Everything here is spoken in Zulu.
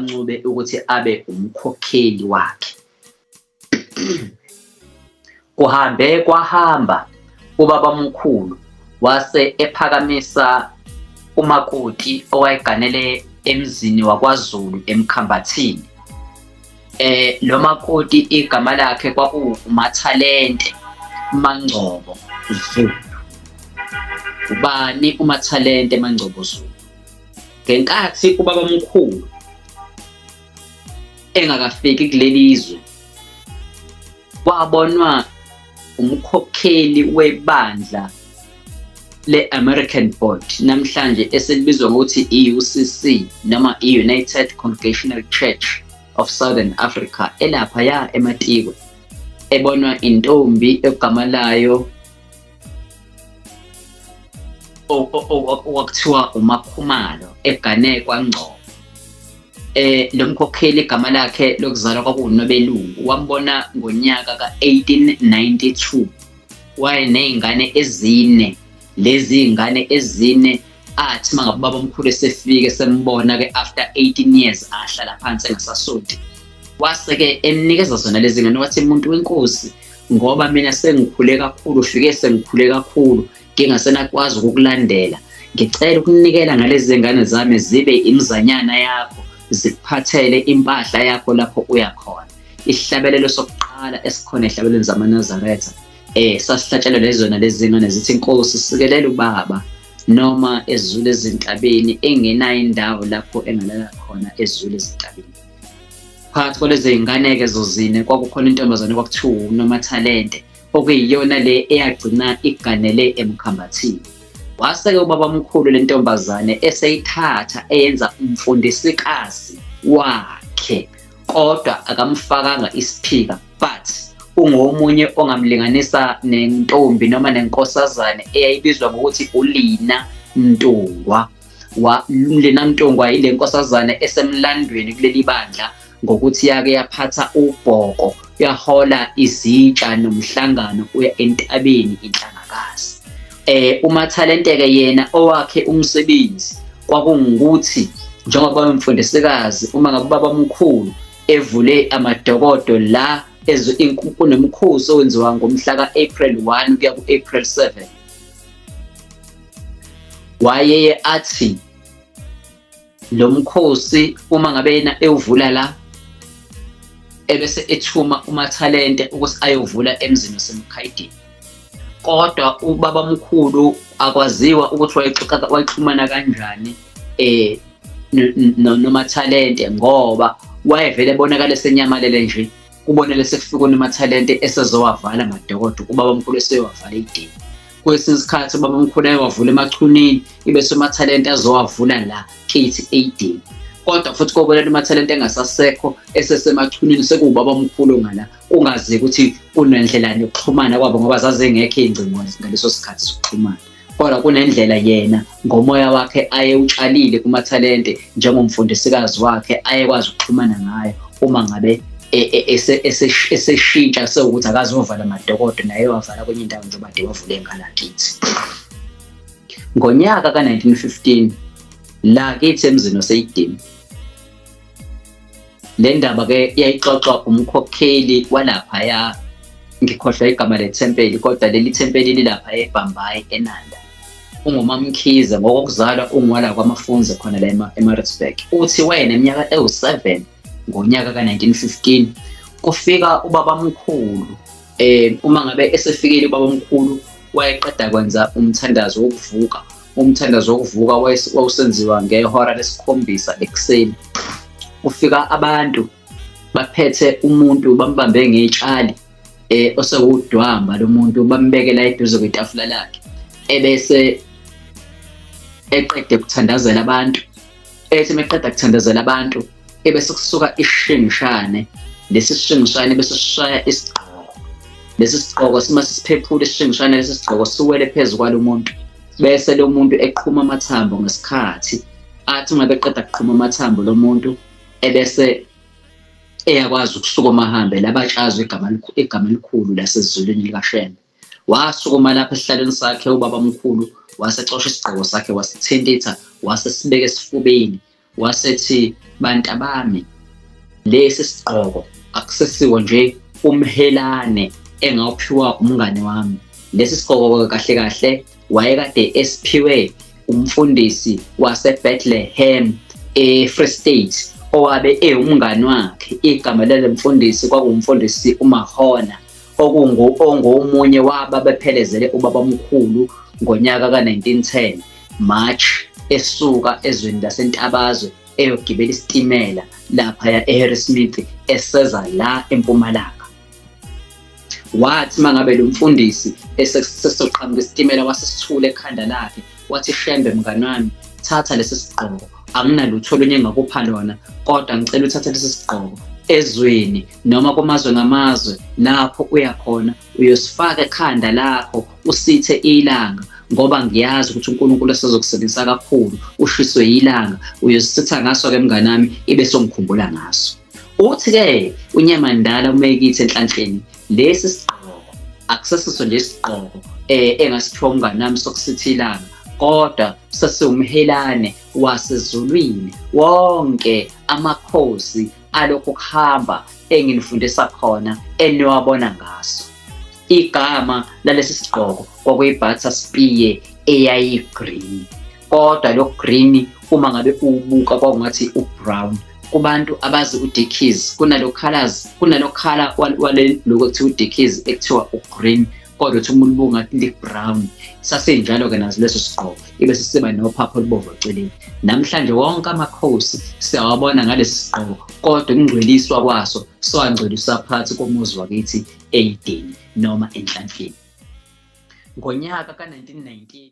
wakwaNcube ukuthi abe umkhokheli wakhe. Kuhambe kwahamba ubabamkhulu wase ephakamisa umakoti owayeganele emzini wakwaZulu eMkhambathini. Lo makoti igama lakhe kwakuwuMathalente Mangcobo Zulu. Ubani uMathalente Mangcobo Zulu? Ngenkathi ubabamkhulu engakafiki kuleli zwe wabonwa umkhokheli webandla le-American Board namhlanje eselibizwa ngokuthi i-UCC noma i-United Congregational Church of Southern Africa elaphaya eMatikwe, ebonwa intombi egama layo okwakuthiwa uMakhumalo egane kwaNgcobo. Lo mkhokheli igama lakhe lokuzalwa kwakuwuNobelungu, wambona ngonyaka ka-1892. Wayeney'ngane ezine, lezi ngane ezine athi uma ngabe ubabamkhulu esefike sembona-ke after 18 years ahlala phansi engasasonti, wase-ke emnikeza zona lezi ngane, wathi muntu wenkosi, ngoba mina sengikhule kakhulu, ufike sengikhule kakhulu ngingasenakwazi ukukulandela, ngicela ukunikela ngalezi ngane zami zibe imizanyana yakho, zikuphathele impahla yakho lapho uya khona. Isihlabelelo sokuqala esikhona ehlabelweni zamaNazaretha sasihlatshelelwa izona lezi ngane zithi, Inkosi sikelela ubaba noma ezule ezintabeni engenayo indawo lapho engalala khona ezule ezintabeni. Phakathi kwalezi zingane-ke zozine kwakukhona intombazane kwakuthiwa uNomathalente, okuyiyona le eyagcina iganele eMkhambathini. Wase-ke ubabamkhulu le ntombazane eseyithatha eyenza umfundisikazi wakhe, kodwa akamfakanga isiphika, but ungomunye ongamlinganisa nentombi noma nenkosazane eyayibizwa ngokuthi uLina Mntungwa. Lina Mntungwa ile nkosazane esemlandweni kuleli bandla ngokuthi yake yaphatha ubhoko, yahola izitsha nomhlangano uya entabeni iNhlangakazi. UMathalente-ke yena owakhe umsebenzi kwakungukuthi njengoba umfundisikazi uma ngabe ubabamkhulu evule amadokodo la kunomkhosi owenziwa ngomhla ka-April 1 kuya ku-April 7, wayeye athi lo mkhosi uma ngabe yena ewuvula la ebese ethuma uMathalente ukuthi ayovula emzini waseMkhayidini. Kodwa ubabamkhulu akwaziwa ukuthi wayexoxa wayexhumana kanjani noMathalente, ngoba wayevele ebonakala esenyamalele nje, kubonele sekufika uNomathalente esezowavala amadokodo, ubabamkhulu eseyowavala idini. Kwesinye isikhathi ubabamkhulu ayewavula eMachunini, ibe soMathalente azowavula la kithi eyidini. Kodwa futhi kobonela uMathalente engasasekho eseseMachunini, sekuwubabamkhulu ngala, kungazi ukuthi kunendlela yokuxhumana kwabo ngoba zazingekho iy'ngcingo ngaleso sikhathi sokuxhumana. Kodwa kunendlela yena ngomoya wakhe ayewutshalile kuMathalente njengomfundisikazi wakhe ayekwazi ukuxhumana ngayo uma ngabe eseshintsha sewukuthi akazovala amadokodo naye wavala kwenye indawo njengoba ade wavule ngalakithi. Ngonyaka ka-1915 la kithi emzini waseYidini, le ndaba ke yayixoxwa umkhokheli walaphaya, ngikhohlwa igama lethempeli, kodwa leli thempeli lilapha eBhambayi eNanda. UnguMamkhize ngokokuzalwa, ungwala kwaMafunze khona la eMaritzburg. Uthi wayeneminyaka ewu-7 ngonyaka ka-1915 kufika ubabamkhulu. Uma ngabe esefikile ubabamkhulu wayeqeda kwenza umthandazo wokuvuka. Umthandazo wokuvuka wawusenziwa ngehora lesikhombisa ekuseni. Kufika abantu baphethe umuntu bambambe ngetshali osewudwamba lo muntu, bambekela eduze kwetafula lakhe, ebese eqede kuthandazela abantu. Ethi meqeda kuthandazela abantu ebese kusuka ishingishane, lesi sishingishane bese sishaya isigqoko, lesi sigqoko sima sisiphephula isishingishane, lesi sigqoko siwele phezu kwalo muntu, bese lo muntu eqhuma amathambo ngesikhathi. Athi uma beqeda kuqhuma amathambo lo muntu ebese eyakwazi ukusukuma ahambe labatshazwe igama elikhulu lasezulwini likaShembe. Wasukuma lapha esihlalweni sakhe ubabamkhulu, wasecosha isigqoko sakhe wasithintitha, wasesibeka esifubeni, wasethi Bantabami, lesi sigqoko akusesiwo nje umhelane engawuphiwa umngane wami. Lesi sigqoko kahle kahle wayekade esiphiwe umfundisi waseBethlehem eFree State owabe ewumngani wakhe. Igama lale mfundisi kwakuwumfundisi uMahona, okungu ongomunye wababephelezele ubabamkhulu ngonyaka ka-1910 March esuka ezweni laseNtabazwe eyogibela isitimela laphaya eHarrismith eseza la eMpumalanga. Wathi mangabe lo mfundisi esesoqhamuka isitimela wasesithula ekhanda lakhe, wathi, Shembe mngani wami, thatha lesi sigqoko, anginalutho olunye engakupha lona, kodwa ngicela uthathe lesi sigqoko ezweni noma kumazwe ngamazwe lapho uya khona, uyosifaka ekhanda lakho usithe ilanga, ngoba ngiyazi ukuthi uNkulunkulu esezokusebenzisa kakhulu, ushiswe yilanga, uyositha ngaso-ke mnganami, ibe songikhumbula ngaso. Uthi-ke uNyamandala umekithi enhlanhleni, lesi sigqoko akusesiso nje isigqoko engasiphiwa umngane wami sokusitha ilanga, kodwa sesiwumhelane wasezulwini wonke amakhosi alokhu kuhamba enginifundisa khona eniwabona ngaso. Igama lalesi sigqoko kwakuyi-butter spear eyayi-green, kodwa lo green uma ngabe ubuka kwakungathi u-brown. Kubantu abazi uDickies, kunalo colors, kunalo color wale lokho kuthiwa uDickies ekuthiwa u-green, kodwa uthi umuntu ubuka ngathi li-brown. Sasinjalo-ke naso leso sigqoko, ibe sisiba nophapho olubovu eceleni. Namhlanje wonke amakhosi siyawabona ngalesi sigqoko, kodwa ukungcweliswa kwaso siwangcweliswa phakathi komuzi wakithi eyideni noma enhlanhleni. Ngonyaka ka-1919